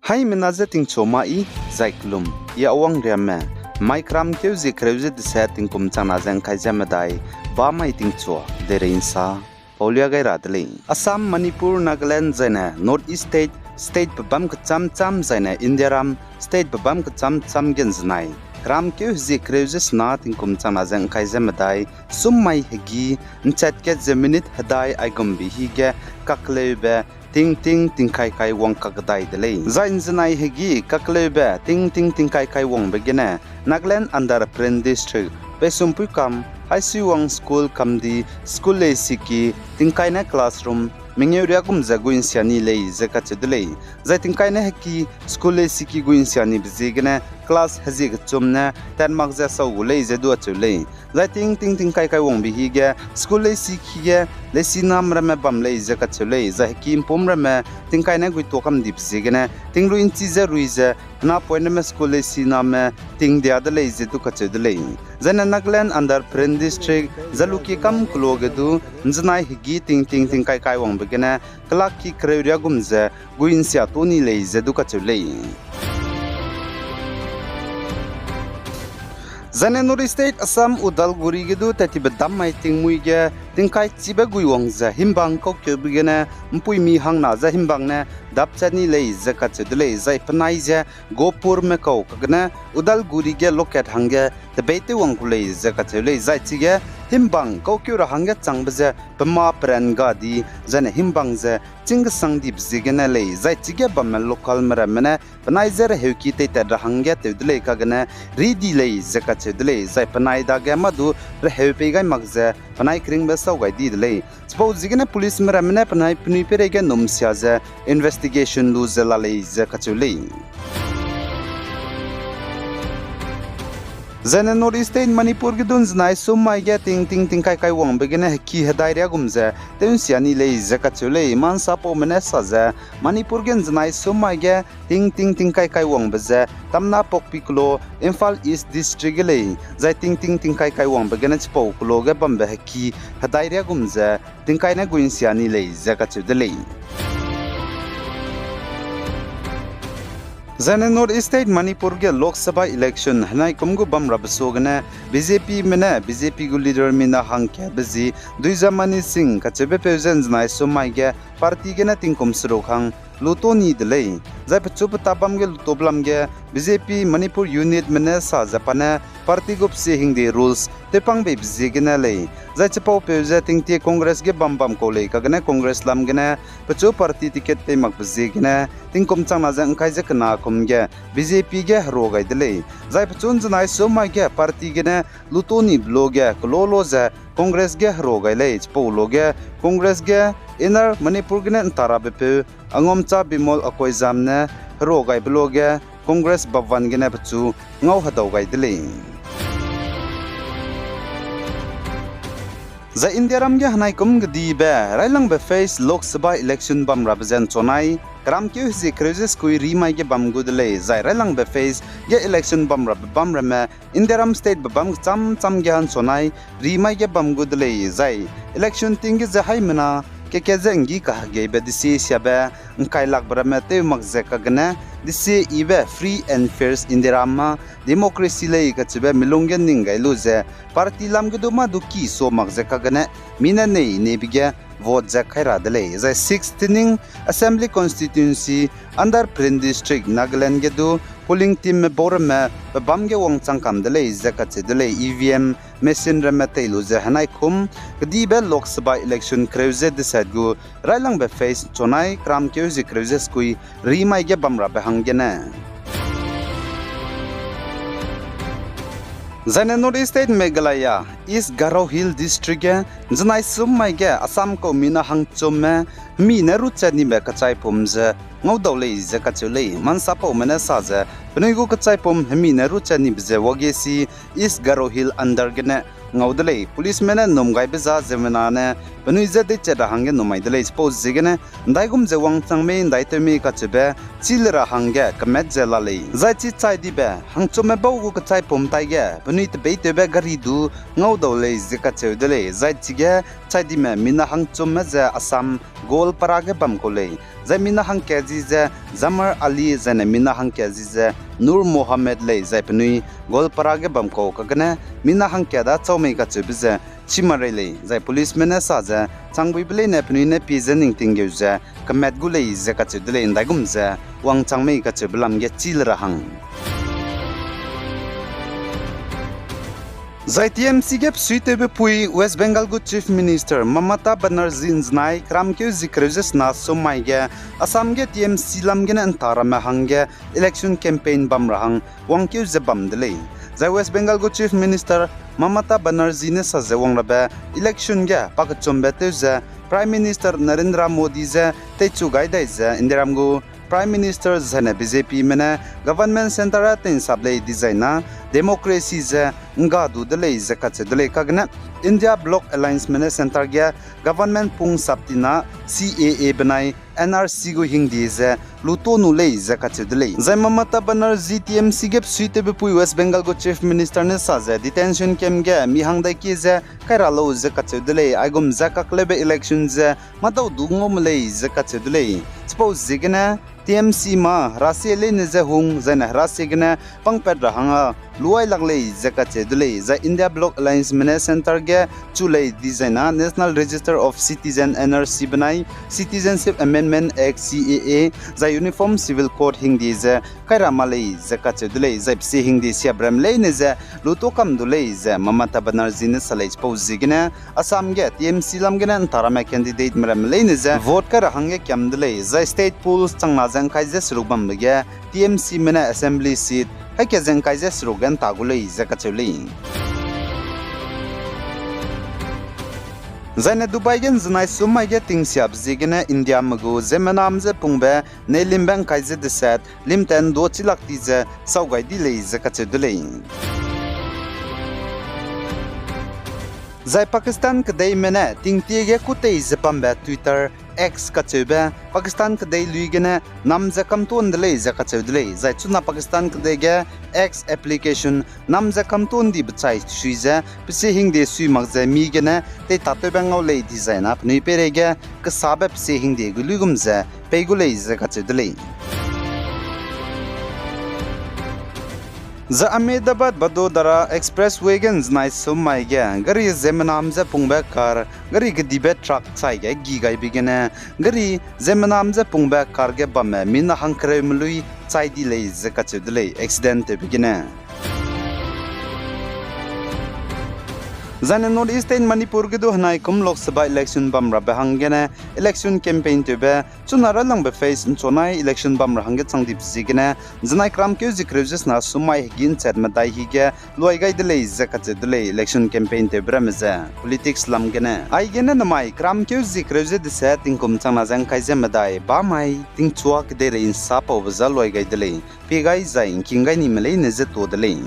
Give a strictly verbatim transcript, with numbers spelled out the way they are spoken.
Haimena je tingchua ma i, zai kelum, i awang riamme, mai kramkeu zie kereu ze dese tingkum changna ze ngkai ze medai, ba mai tingchua, deirei nsa, paulia gai ra de lei. Assam, Manipur, Nagaland zaine North East State, state pebâm kechâm châm zaine Indiaram, state pebâm kechâm châm ge nzenai kramkeu hezie kereu ze sena tingkum changna ze ngkai ze medai, sum mai hegî, nchat kat ze minute hedai aigumbe hi ge kakleube, tingting tingkai kai wang kakdai de lei. Zai nzenai hegî kakleube, tingting tingkai kai wangbe gene, Nagaland under Peren District, Peisumpuikam, Haisuiwang School kamdi, school leisiki, tingkai ne classroom, mengeu riagum ze gui nsia ni lei ze kacheu de lei. Zai tingkai ne heki, school leisiki gui nsia nibe ziegene, class hezie kechum ne, tat mak ze sau gu lei ze du acheu lei. Zai tingting tingkai kai wangbe hi ge, school leisiki ge, leisinam ramme bam lei ze kacheu lei. Zai heki mpum ramme, tingkai ne gui tuâ kam dibe ziegene, tingrui nchi ze rui ze, hena point ramme school leisiname, tingdia de lei ze du kacheu de lei. Zaine Nagaland under Peren District, Jalukie kam keloa ge du, nzenai hegî tingting tingkai kai wangbe gene, kelakki kereu riagum ze, gui nsia tuâ ni lei ze du kacheu lei. Zaine North East State Assam Udalguri ge du tattibe dam mai tingmui ge, tingkai chibe gui wang ze himbang kaukeube gene, mpuimi hangna ze himbang ne dapchat ni lei ze kacheu de lei. Zai penai ze Gopurme kau kagene Udalguri ge lokat hangge tebeitew wang ku lei ze kacheu lei. Zai chige himbang kaukeu ra hangge changbe ze pema peran ga di, zaine himbang ze chîng kesang dibe ziegene lei. Zai chige bamme localme ramme ne penai ze reheuki teitat ra hangge tew de lei kagene ri di lei ze kacheu de lei. Zai penai dage mâ du reheu pei gai mak ze penai keringbe sau gai di de lei. Chipau ziegene policeme ramme ne penai penui peireige numsia ze investigation lu ze la lei ze kacheu lei. Zaine North East State Manipur ge du nzenai sum mai ge tingting tingkai kai wangbe gene heki hedai riagum ze tew nsia ni lei ze kacheu lei. Mansapaume ne sa ze Manipur ge nzenai sum mai ge tingting tingkai kai wangbe ze Tamnapokpi keloa Imphal East District ge lei. Zai tingting tingkai kai wangbe gene chipau keloa ge bambe heki hedai riagum ze tingkai ne gui nsia ni lei ze kacheu de lei. Zaine North East State Manipur ge Lok Sabha election henai kum gu bamrabe suagene B J Pme ne B J P gu leader mina hangkatbe zi Dvijay Mani Singh kacheube peu ze nzenai sum mai ge party gene tingkum seruk hang luto ni de lei. Zai pechu peta bam ge lutobe lam ge B J P Manipur unitme ne sa ze pa ne party gu psie hingde rules tewpang beibe ziegene lei. Zai chipau peu ze tingtie Congress ge bam bam kau lei kagene Congress lam gene pechu party ticket pei makbe ziegene tingkum changna ze ngkai ze kena kum ge B J P ge herua gai de lei. Zai pechu nzenai sum mai ge party gene luto nibe lo ge kelolo ze Congress ge herua gai lei. Chipau lo ge Congress ge Inner Manipur gene ntarabe peu Angomcha Bimol Akoijam ne herua gaibe lo ge Congress Bhavan gene pechu ngau hedau gai de lei. Zai Indiaram ge henai kum kedibe railangbe phase Lok Sabha election bamrabe ze nchunai keramkeu hezie kereu ze sekui ri mai ge bam gu de lei. Zai railangbe phase ge election bamrabe bamramme Indiaram statebe bam kechâm châm ge hanchunai ri mai ge bam gu de lei. Zai election ting ge ze haimena keke ze nggi kahegeibe desie siabe ngkailakbe ramme tew mak ze kagene desie yibe free and fair Indiaram ma democracy lei kacheube milung ge ning gai lu ze party lam ge du mâ du ki sua mak ze kagene mi ne nei neibe ge vote ze kai ra de lei. Zai sixteening Assembly Constituency under Peren District Nagaland ge du polling teamme bau ramme pebâm ge wangchang kam de lei ze kacheu de lei. E V M machine ramme tei lu ze henai kum kedibe Lok Sabha election kereu ze deset gu railangbe phase nchunai keramkeu hezie kereu ze sekui ri mai ge bamrabe hanggene Zaine North East State Meghalaya, East Garo Hill District ge nzenai sum mai ge Assam kau mina hangchumme hemi ne ruchat nibe kachaipum ze ngaudau lei ze kacheu lei. Mansapaume ne sa ze penui gu kachaipum hemi ne ruchat nibe ze wagesi East Garo Hill under gene ngau de lei. Policeme ne ’nnum gaibe za ziemmena ne penui je deichat ra hangge ’nnum mai de lei. Chipau ziegene ’ndaigum ze wangchang mei ’ndaitew mei kacheube chî le ra hangge kemet ze la lei. Zai chi chai dibe hangchumme bau gu kechaipum taige penui tebeitewbe gari du ngau dau lei ze kacheu de lei. Zai chige chai dime mina hangchumme ze Assam Goalpara ge bam kau lei. Zai mina hangkat ji ze Jamar Ali zaine mina hangkat ji ze Nur Mohammed lei. Zai penui Goalpara ge bam kau kagene mina hangkat da chau mei kacheube ze chî marei lei. Zai policeme ne sa ze changbuibe leine penui ne pie ze ning tinggeu ze kemat gu lei ze kacheu de lei. ’Ndaigum ze wangchang mei kacheube lam ge chî le ra hang. Zai T M C ge besuitewbe pui West Bengal gu Chief Minister Mamata Banerjee ’nzenai keramkeu zie kereu ze sena sum mai ge Assam ge T M C lam gene ’nta ramme hangge election campaign bam ra hang wangkeu ze bam de lei. Zai West Bengal gu Chief Minister Mamata Banerjee ne sa ze wang rabe election ge pakechumbe tew ze Prime Minister Narendra Modi je teichu gai dai ze Indiaram gu Prime Minister zaine B J Pme ne government centre a tei'nsap lei dizai na democracy ze ’ngga du de lei ze kacheu de lei. Kagene India Bloc Allianceme ne centre ge government pung sap ti na C A A benai N R C gu hingde ze luto nu lei ze kacheu de lei. Zai Mamata Banerjee T M C ge besuitewbe pui West Bengal gu Chief Minister ne sa ze detention camp ge mi hang dai kie ze kai ra lau ze kacheu de lei. Aigum ze kakleube election ze mâdau du ngau me lei ze kacheu de lei. Chipau ziegene T M C ma herasie leine je hung zaine herasie gene pangpat ra hang a luai lak lei ze kacheu de lei. Zai India Bloc Allianceme ne centre ge chu lei dizai na National Register of Citizen, N R C benai Citizenship Amendment Act, C A A, zai Uniform Civil Code hingde ze kai ra ma lei ze kacheu de lei. Zai pese hingde siabe ram leine ze luto kam du lei ze Mamata Banerjee ne sa lei. Chipau ziegene Assam ge T M C lam gene ’nta ramme candidateme ramme leine ze vote kai ra hangge kiam de lei. Zai state polls changna ze ’ngkai ze seruk bambe ge T M Cme ne assembly seat haika ze ’ngkai ze seruk ge ’nta gu lei ze kacheu lei. Zaine Dubai ge ’nzenai sum mai ge tingsiabe ziegene Indiame gu ziemmename je pungbe neilimbe ’ngkai ze deset limten duâ chilak ti ze sau gai di lei ze kacheu de lei. Zai Pakistan kedeime ne tingtie ge kûtei ze bambe Twitter, X kacheube, Pakistan kedei lui gene nam ze kamtuan de lei ze kacheu de lei. Zai chuna Pakistan kedei ge X application nam ze kamtuan dibe chai sui ze pese hingde sui mak ze mi gene teitatewbe ngau lei dizai na penui peireige kesabe pese hingde gu luigum ze pei gu lei ze kacheu de lei. Zai Ahmedabad Vadodara Expressway ge ’nzenai sum mai ge gari ziemmename je pungbe car, gari kedibe truck chai ge gi gaibe gene gari ziemmename je pungbe car ge bamme mina hangkereume lui chai di lei ze kacheu de lei, accident tewbe gene. Zaine North East State Manipur ge du henai kum Lok Sabha election bam rabe hanggene election campaign tewbe chuna railangbe phase ’nchunai election bam ra hangge chang dibe ziegene ’nzenai keramkeu zie kereu ze sena sum mai hegî ’nchat medai hi ge luai gai de lei ze kacheu de lei. Election campaign tewbe ramme ze politics lam gene aigene namai keramkeu zie kereu ze deset tingkum changna ze ’ngkai ze medai bamai tingchua kedeirei ’nsa paube za luai gai de lei. Pie gai zai ’ngking gai nime leine ze tuâ de lei.